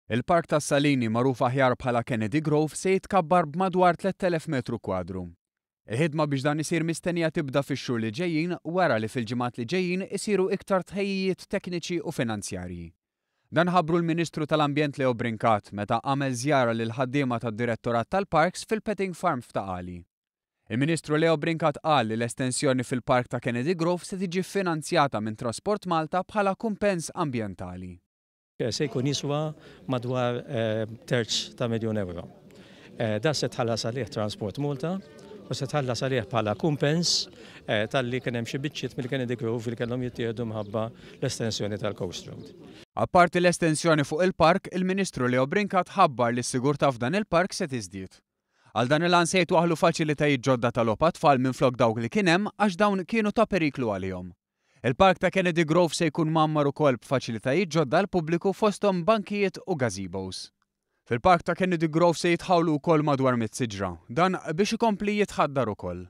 Il-Park tas-Salini, magħruf aħjar bħala Kennedy Grove, se jitkabbar b'madwar 3,000 metru kwadru. Il-ħidma biex dan isir mistennija tibda fix-xhur li ġejjin wara li fil-ġimgħat li ġejjin isiru iktar tħejjijiet tekniċi u finanzjarji. Dan ħabbru l-Ministru tal-Ambjent Leo Brincat meta għamel żjara lill-ħaddiema tad-Direttorat tal-Parks fil-Petting Farm f'Ta' Qali. Il-Ministru Leo Brincat qal li l-estensjoni fil-Park ta' Kennedy Grove se tiġi ffinanzjata minn Trasport Malta bħala kumpens ambjentali. Se jkun jiswa madwar terz ta' miljun ewro. Dan se tħallas għalih Transport Malta u se tħallas għalih bħala kumpens talli kien hemm xi biċċiet mill-Kennedy Grove li kellhom jittieħdu mħabba l-estensjoni tal-Coast Road. Apparti l-estensjoni fuq il-park, il-Ministru Leo Brincat ħabbar li s-sigurtà f'dan il-park se tiżdied. Għal dan il-għan se jitwaħħlu faċilitajiet ġodda ta' logħob għat-tfal minflok dawk li kien hemm għax dawn kienu ta' periklu għalihom. Il-park ta' Kennedy Grove se jkun mgħammar ukoll b'faċilitajiet ġodda għall-pubbliku fosthom bankijiet u gazebos. Fil-park ta' Kennedy Grove se jitħawlu wkoll madwar mitt siġra, dan biex ikompli jitħaddar ukoll.